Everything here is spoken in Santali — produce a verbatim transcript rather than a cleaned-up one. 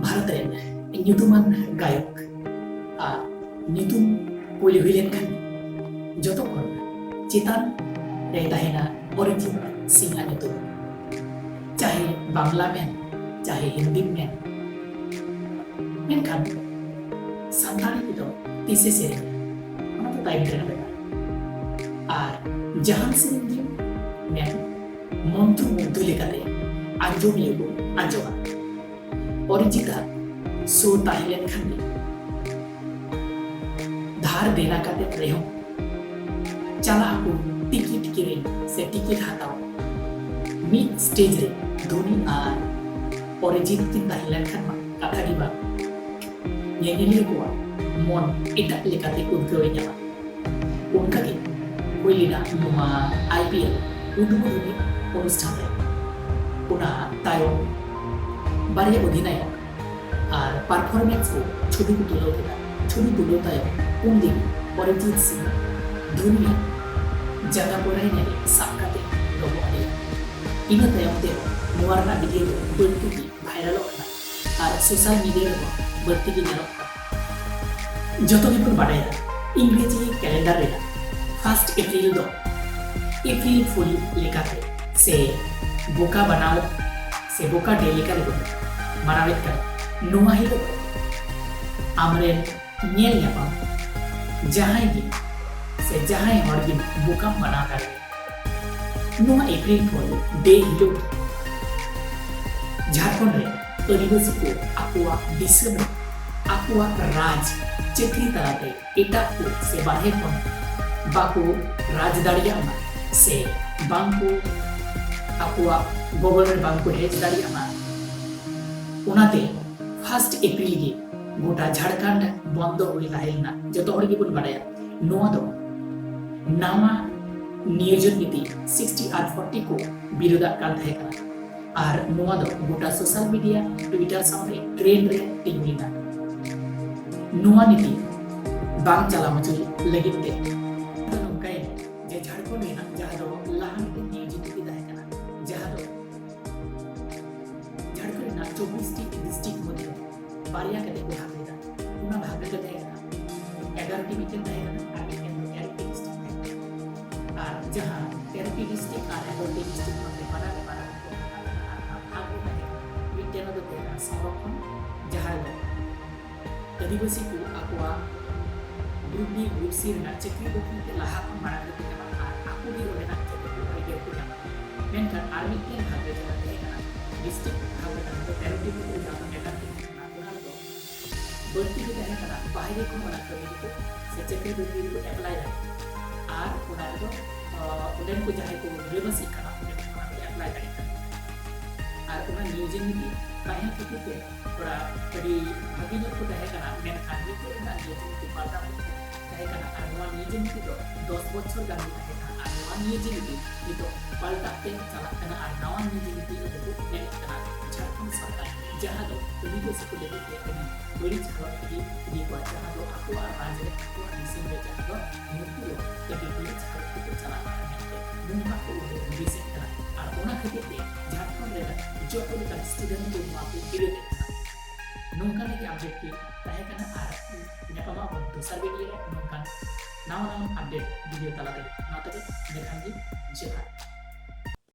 ᱵᱷᱟᱨᱚᱛ ᱨᱮᱱ ᱧᱩᱛᱩᱢᱟᱱ ᱜᱟᱭᱚᱠ ᱟᱨ ᱧᱩᱛᱩᱢ ᱠᱩᱞᱤ ᱦᱩᱭ ᱞᱮᱱᱠᱷᱟᱱ ᱡᱚᱛᱚ ᱠᱷᱚᱱ ᱪᱮᱛᱟᱱ ᱨᱮ ᱛᱟᱦᱮᱱᱟ ᱚᱨᱤᱡᱤᱛ ᱥᱤᱝ ᱟᱜ ᱧᱩᱛᱩᱢ᱾ ᱪᱟᱦᱮ ᱵᱟᱝᱞᱟ ᱢᱮᱱ, ᱪᱟᱦᱮ ᱦᱤᱱᱫᱤᱢ ᱢᱮᱱ, ᱢᱮᱱᱠᱷᱟᱱ ᱥᱟᱱᱛᱟᱲᱤ ᱛᱮᱫᱚ ᱛᱤᱥᱮ ᱥᱮᱨᱮᱧᱟ, ᱚᱱᱟ ᱫᱚ ᱛᱟᱭᱚᱢ ᱨᱮᱱᱟᱜ ᱵᱮᱯᱟᱨ᱾ ᱟᱨ ᱡᱟᱦᱟᱱ ᱥᱮᱨᱮᱧ ᱜᱮ ᱢᱮᱱ, ᱢᱚᱱᱛᱨᱚ ᱢᱩᱜᱽᱫᱷᱚ ᱞᱮᱠᱟᱛᱮ ᱟᱸᱡᱚᱢᱤᱭᱟᱹ ᱠᱚ ᱟᱸᱡᱚᱢᱟ᱾ ᱚᱨᱤᱡᱤᱛ ᱟᱜ ᱥᱳ ᱛᱟᱦᱮᱸ ᱞᱮᱱᱠᱷᱟᱱ ᱜᱮ ᱫᱷᱟᱨ ᱫᱮᱱᱟ ᱠᱟᱛᱮ ᱨᱮᱦᱚᱸ ᱪᱟᱞᱟᱜ ᱟᱠᱚ ᱴᱤᱠᱤᱴ ᱠᱤᱨᱤᱧ ᱥᱮ ᱴᱤᱠᱤᱴ ᱦᱟᱛᱟᱣ᱾ ᱢᱤᱫ ᱥᱴᱮᱡ ᱨᱮ ᱫᱷᱳᱱᱤ ᱟᱨ ᱚᱨᱤᱡᱤᱛ ᱠᱤᱱ ᱛᱟᱦᱮᱸ ᱞᱮᱱᱠᱷᱟᱱ ᱢᱟ ᱠᱟᱛᱷᱟ ᱜᱮ ᱵᱟᱝ, ᱧᱮᱧᱮᱞᱤᱭᱟᱹ ᱠᱚᱣᱟᱜ ᱢᱚᱱ ᱮᱴᱟᱜ ᱞᱮᱠᱟᱛᱮ ᱩᱫᱽᱜᱟᱹᱣ ᱮ ᱧᱟᱢᱟ᱾ ᱚᱱᱠᱟᱜᱮ ᱦᱩᱭ ᱞᱮᱱᱟ ᱱᱚᱣᱟ ᱟᱭ ᱯᱤ ᱮᱞ ᱩᱫᱵᱳᱫᱷᱚᱱᱤ ᱚᱱᱩᱥᱴᱷᱟᱱ ᱨᱮ᱾ ᱚᱱᱟ ᱛᱟᱭᱚᱢ ᱵᱟᱨᱭᱟ ᱚᱫᱷᱤᱱᱟᱭᱚᱠ ᱟᱨ ᱯᱟᱨᱯᱷᱚᱨᱢᱮᱱᱥ ᱠᱚ ᱪᱷᱚᱵᱤ ᱠᱚ ᱛᱩᱞᱟᱹᱣ ᱠᱮᱫᱟ᱾ ᱪᱷᱚᱵᱤ ᱛᱩᱞᱟᱹᱣ ᱛᱟᱭᱚᱢ ᱩᱱᱫᱤᱱ ᱚᱨᱤᱡᱤᱛ ᱥᱤᱝ ᱫᱷᱳᱱᱤᱭᱟᱜ ᱡᱟᱸᱜᱟ ᱯᱚᱨᱟᱭᱱᱟ ᱨᱮ ᱥᱟᱵ ᱠᱟᱛᱮ ᱰᱚᱵᱚᱜ ᱟᱫᱮᱭᱟ᱾ ᱤᱱᱟᱹ ᱛᱟᱭᱚᱢ ᱛᱮ ᱱᱚᱣᱟ ᱨᱮᱱᱟᱜ ᱵᱷᱤᱰᱤᱭᱳ ᱫᱚ ᱵᱟᱹᱲᱛᱤ ᱜᱮ ᱵᱷᱟᱭᱨᱟᱞᱚᱜ ᱠᱟᱱᱟ ᱟᱨ ᱥᱳᱥᱟᱞ ᱢᱤᱰᱤᱭᱟ ᱨᱮᱦᱚᱸ ᱵᱟᱹᱲᱛᱤ ᱜᱮ ᱧᱮᱞᱚᱜ ᱠᱟᱱᱟ᱾ ᱡᱚᱛᱚ ᱜᱮᱵᱚᱱ ᱵᱟᱰᱟᱭᱟ, ᱤᱝᱨᱮᱡᱤ ᱠᱮᱞᱮᱱᱰᱟᱨ ᱨᱮᱱᱟᱜ ᱯᱷᱟᱥᱴ ᱮᱯᱨᱤᱞ ᱫᱚ ᱮᱯᱨᱤᱞ ᱯᱷᱩᱞ ᱞᱮᱠᱟᱛᱮ ᱥᱮ ᱵᱳᱠᱟ ᱵᱟᱱᱟᱣ ᱥᱮ ᱵᱳᱠᱟ ᱰᱮ ᱞᱮᱠᱟ ᱨᱮᱵᱚᱱ ᱢᱟᱱᱟᱣᱮᱫ ᱠᱟᱱᱟ᱾ ᱱᱚᱣᱟ ᱦᱤᱞᱳᱜ ᱫᱚ ᱟᱢᱨᱮᱱ ᱧᱮᱞ ᱧᱟᱯᱟᱢ ᱡᱟᱦᱟᱸᱭ ᱜᱮ ᱥᱮ ᱡᱟᱦᱟᱸᱭ ᱦᱚᱲ ᱜᱮ ᱵᱳᱠᱟᱢ ᱵᱟᱱᱟᱣ ᱫᱟᱲᱮᱭᱟᱜᱼᱟ᱾ ᱱᱚᱣᱟ ᱮᱯᱨᱤᱞ ᱯᱷᱩᱞ ᱰᱮ ᱦᱤᱞᱳᱜ ᱡᱷᱟᱲᱠᱷᱚᱸᱰ ᱨᱮ ᱟᱹᱫᱤᱵᱟᱹᱥᱤ ᱠᱚ ᱟᱠᱚᱣᱟᱜ ᱫᱤᱥᱚᱢ ᱨᱮ ᱟᱠᱚᱣᱟᱜ ᱨᱟᱡᱽ ᱪᱟᱹᱠᱨᱤ ᱛᱟᱞᱟᱛᱮ ᱮᱴᱟᱜ ᱠᱚ ᱥᱮ ᱵᱟᱨᱦᱮ ᱠᱷᱚᱱ ᱵᱟᱠᱚ ᱨᱟᱡᱽ ᱫᱟᱲᱮᱭᱟᱜ ᱢᱟ ᱥᱮ ᱵᱟᱝ ᱠᱚ ᱟᱠᱚᱣᱟᱜ ᱜᱚᱵᱚᱞ ᱨᱮ ᱵᱟᱝ ᱠᱚ ᱦᱮᱡ ᱫᱟᱲᱮᱭᱟᱜ ᱢᱟ᱾ ᱚᱱᱟᱛᱮ ᱯᱷᱟᱥᱴ ᱮᱯᱨᱤᱞ ᱜᱮ ᱜᱚᱴᱟ ᱡᱷᱟᱲᱠᱷᱚᱸᱰ ᱵᱚᱱᱫᱚ ᱦᱩᱭ ᱛᱟᱦᱮᱸ ᱞᱮᱱᱟ᱾ ᱡᱚᱛᱚ ᱦᱚᱲ ᱜᱮᱵᱚᱱ ᱵᱟᱲᱟᱭᱟ ᱱᱚᱣᱟ ᱫᱚ ᱱᱟᱣᱟ ᱱᱤᱭᱳᱡᱚᱱ ᱱᱤᱛᱤ ᱥᱤᱠᱥᱴᱤ ᱟᱨ ᱯᱷᱳᱨᱴᱤ ᱠᱚ ᱵᱤᱨᱳᱫᱟᱜ ᱠᱟᱱ ᱛᱟᱦᱮᱸ ᱠᱟᱱᱟ᱾ ᱟᱨ ᱱᱚᱣᱟ ᱫᱚ ᱜᱚᱴᱟ ᱥᱳᱥᱟᱞ ᱢᱤᱰᱤᱭᱟ, ᱴᱩᱭᱴᱟᱨ ᱥᱟᱶᱛᱮ ᱴᱨᱮᱱᱰ ᱨᱮ ᱛᱤᱸᱜᱩᱭᱮᱱᱟ᱾ ᱱᱚᱣᱟ ᱱᱤᱛᱤ ᱵᱟᱝ ᱪᱟᱞᱟᱣ ᱦᱚᱪᱚᱭ ᱞᱟᱹᱜᱤᱫ ᱛᱮ ᱫᱚ ᱱᱚᱝᱠᱟᱭᱮᱱᱟ ᱡᱮ ᱡᱷᱟᱲᱠᱷᱚᱸᱰ ᱨᱮᱱᱟᱜ ᱡᱟᱦᱟᱸ ᱫᱚ ᱞᱟᱦᱟᱱᱛᱤ ᱱᱤᱭᱳᱡᱚᱱ ᱱᱤᱛᱤ ᱛᱟᱦᱮᱸ ᱠᱟᱱᱟ, ᱡᱟᱦᱟᱸ ᱫᱚ ᱡᱷᱟᱲᱠᱷᱚᱸᱰ ᱨᱮᱱᱟᱜ ᱪᱚᱵᱵᱤᱥ ᱴᱤ ᱰᱤᱥᱴᱨᱤᱠᱴ ᱢᱚᱫᱽᱫᱷᱮ ᱵᱟᱨᱭᱟ ᱠᱟᱛᱮ ᱠᱚ ᱵᱷᱟᱜᱽ ᱞᱮᱫᱟ᱾ ᱚᱱᱟ ᱵᱷᱟᱜᱽ ᱨᱮ ᱛᱟᱦᱮᱸ ᱠᱟᱱᱟ ᱮᱜᱟᱨᱚ ᱴᱤ ᱢᱤᱫᱴᱮᱱ ᱛᱟᱦᱮᱸ ᱠᱟᱱᱟ ᱟᱨ ᱢᱤᱫᱴᱮᱱ ᱫᱚ ᱛᱮᱨᱚ ᱴᱤ ᱰᱤᱥᱴᱨᱤᱠᱴ ᱛᱟᱦᱮᱸ ᱠᱟᱱᱟ᱾ ᱟᱨ ᱡᱟᱦᱟᱸ ᱛᱮᱨᱚ ᱴᱤ ᱰᱤᱥᱴᱨᱤᱠᱴ ᱟᱨ ᱮᱜᱟᱨᱚ ᱴᱤ ᱰᱤᱥᱴᱨᱤᱠᱴ ᱠᱷᱚᱱ ᱵᱮᱯᱟᱨᱟ ᱵᱮᱯᱟᱨᱟ ᱠᱚ ᱦᱟᱛᱟᱣ ᱞᱮᱫᱟ ᱟᱨ ᱚᱱᱟ ᱵᱷᱟᱜᱽ ᱨᱮ ᱛᱟᱦᱮᱸ ᱠᱟᱱᱟ ᱢᱤᱫᱴᱮᱱ ᱫᱚ ᱛᱟᱦᱮᱸ ᱠᱟᱱᱟ ᱥᱚᱝᱨᱚᱠᱠᱷᱚᱱ, ᱡᱟᱦᱟᱸ ᱫᱚ ᱟᱹᱫᱤᱵᱟᱹᱥᱤ ᱠᱚ ᱟᱠᱚᱣᱟᱜ ᱜᱨᱩᱯ ᱵᱤ, ᱜᱨᱩᱯ ᱥᱤ ᱨᱮᱱᱟᱜ ᱪᱟᱹᱠᱨᱤ ᱵᱟᱹᱠᱨᱤ ᱛᱮ ᱞᱟᱦᱟ ᱠᱷᱚᱱ ᱢᱟᱲᱟᱝ ᱨᱮᱠᱚ ᱧᱟᱢᱟ ᱟᱨ ᱟᱠᱚ ᱜᱮ ᱚᱸᱰᱮᱱᱟᱜ ᱡᱚᱛᱚ ᱠᱚ ᱟᱹᱭᱫᱟᱹᱨ ᱠᱚ ᱧᱟᱢᱟ᱾ ᱢᱮᱱᱠᱷᱟᱱ ᱟᱨ ᱢᱤᱫᱴᱮᱱ ᱵᱷᱟᱜᱽ ᱨᱮ ᱡᱟᱦᱟᱸ ᱛᱟᱦᱮᱸ ᱠᱟᱱᱟ, ᱰᱤᱥᱴᱨᱤᱠᱴ ᱵᱷᱟᱜᱽ ᱨᱮ ᱡᱟᱦᱟᱸ ᱫᱚ ᱛᱮᱨᱚ ᱴᱤ ᱠᱚ ᱡᱟᱦᱟᱸ ᱫᱚ ᱢᱮᱱᱟᱜ ᱛᱟᱦᱮᱸ ᱠᱟᱱᱟ, ᱚᱱᱟ ᱨᱮᱫᱚ ᱵᱟᱹᱲᱛᱤ ᱜᱮ ᱛᱟᱦᱮᱸ ᱠᱟᱱᱟ ᱵᱟᱦᱨᱮ ᱠᱷᱚᱱ ᱚᱱᱟ ᱠᱟᱹᱢᱤ ᱨᱮᱠᱚ ᱥᱮ ᱪᱟᱹᱠᱨᱤ ᱵᱟᱹᱠᱨᱤ ᱨᱮᱠᱚ ᱮᱯᱞᱟᱭ ᱫᱟᱲᱮᱭᱟᱜᱼᱟ᱾ ᱟᱨ ᱚᱱᱟ ᱨᱮᱫᱚ ᱚᱸᱰᱮᱱ ᱠᱚ ᱡᱟᱦᱟᱸᱭ ᱠᱚ ᱜᱤᱨᱟᱹᱵᱟᱹᱥᱤᱜ ᱠᱟᱱᱟ, ᱚᱸᱰᱮᱱ ᱠᱚ ᱚᱱᱟ ᱨᱮᱠᱚ ᱮᱯᱞᱟᱭ ᱫᱟᱲᱮᱭᱟᱜ ᱠᱟᱱᱟ᱾ ᱟᱨ ᱚᱱᱟ ᱱᱤᱭᱳᱡᱚᱱ ᱱᱤᱛᱤ ᱛᱟᱦᱮᱸ ᱠᱷᱟᱹᱛᱤᱨ ᱛᱮ ᱛᱷᱚᱲᱟ ᱟᱹᱰᱤ ᱵᱷᱟᱹᱜᱤ ᱧᱚᱜ ᱠᱚ ᱛᱟᱦᱮᱸ ᱠᱟᱱᱟ, ᱢᱮᱱᱠᱷᱟᱱ ᱱᱤᱛᱚᱜ ᱨᱮᱱᱟᱜ ᱱᱤᱭᱳᱡᱚᱱ ᱱᱤᱛᱤ ᱯᱟᱞᱴᱟᱣ ᱠᱟᱛᱮ ᱛᱟᱦᱮᱸ ᱠᱟᱱᱟ᱾ ᱟᱨ ᱱᱚᱣᱟ ᱱᱤᱭᱳᱡᱚᱱ ᱱᱤᱛᱤ ᱫᱚ ᱫᱚᱥ ᱵᱚᱪᱷᱚᱨ ᱜᱟᱱ ᱜᱮ ᱛᱟᱦᱮᱸ ᱠᱟᱱᱟ᱾ ᱟᱨ ᱱᱚᱣᱟ ᱱᱤᱭᱳᱡᱚᱱ ᱱᱤᱛᱤ ᱱᱤᱛᱚᱜ ᱯᱟᱞᱴᱟᱜ ᱛᱮ ᱪᱟᱞᱟᱜ ᱠᱟᱱᱟ᱾ ᱟᱨ ᱱᱟᱣᱟ ᱱᱤᱭᱳᱡᱚᱱ ᱱᱤᱛᱤ ᱟᱵᱚ ᱠᱚ ᱢᱮᱱᱮᱫ ᱠᱟᱱᱟ ᱡᱷᱟᱲᱠᱷᱚᱸᱰ ᱥᱚᱨᱠᱟᱨ, ᱡᱟᱦᱟᱸ ᱫᱚ ᱟᱹᱫᱤᱵᱟᱹᱥᱤ ᱠᱚ ᱞᱟᱹᱜᱤᱫ ᱛᱮ ᱟᱹᱰᱤ ᱵᱟᱹᱲᱤᱡ ᱦᱟᱞᱚᱛ ᱨᱮᱜᱮ ᱤᱫᱤ ᱠᱚᱣᱟ, ᱡᱟᱦᱟᱸ ᱫᱚ ᱟᱠᱚᱣᱟᱜ ᱨᱟᱡᱽ ᱨᱮ, ᱟᱠᱚᱣᱟᱜ ᱫᱤᱥᱚᱢ ᱨᱮ, ᱡᱟᱦᱟᱸ ᱫᱚ ᱱᱩᱠᱩ ᱫᱚ ᱟᱹᱰᱤ ᱵᱟᱹᱲᱤᱡ ᱦᱟᱞᱚᱛ ᱛᱮᱠᱚ ᱪᱟᱞᱟᱜ ᱠᱟᱱᱟ ᱢᱮᱱᱛᱮ ᱱᱚᱝᱠᱟ ᱠᱚ ᱩᱭᱦᱟᱹᱨ ᱦᱩᱫᱤᱥᱮᱫ ᱠᱟᱱᱟ᱾ ᱟᱨ ᱚᱱᱟ ᱠᱷᱟᱹᱛᱤᱨ ᱛᱮ ᱡᱷᱟᱲᱠᱷᱚᱸᱰ ᱨᱮᱱ ᱡᱚᱛᱚ ᱞᱮᱠᱟᱱ ᱥᱴᱩᱰᱮᱱᱴ ᱠᱚ ᱱᱚᱣᱟ ᱠᱚ ᱵᱤᱨᱳᱫᱮᱫ ᱠᱟᱱᱟ᱾ ᱱᱚᱝᱠᱟᱱ ᱜᱮ ᱟᱯᱰᱮᱴ ᱜᱮ ᱛᱟᱦᱮᱸ ᱠᱟᱱᱟ᱾ ᱟᱨ ᱧᱟᱯᱟᱢᱟ ᱵᱚᱱ ᱫᱚᱥᱟᱨ ᱵᱷᱤᱰᱤᱭᱳ ᱨᱮ ᱱᱚᱝᱠᱟᱱ ᱱᱟᱣᱟ ᱱᱟᱣᱟ ᱟᱯᱰᱮᱴ ᱵᱷᱤᱰᱤᱭᱳ ᱛᱟᱞᱟᱛᱮ᱾ ᱢᱟ ᱛᱚᱵᱮ ᱤᱱᱟᱹ ᱠᱷᱟᱱ ᱜᱮ ᱡᱚᱦᱟᱨ᱾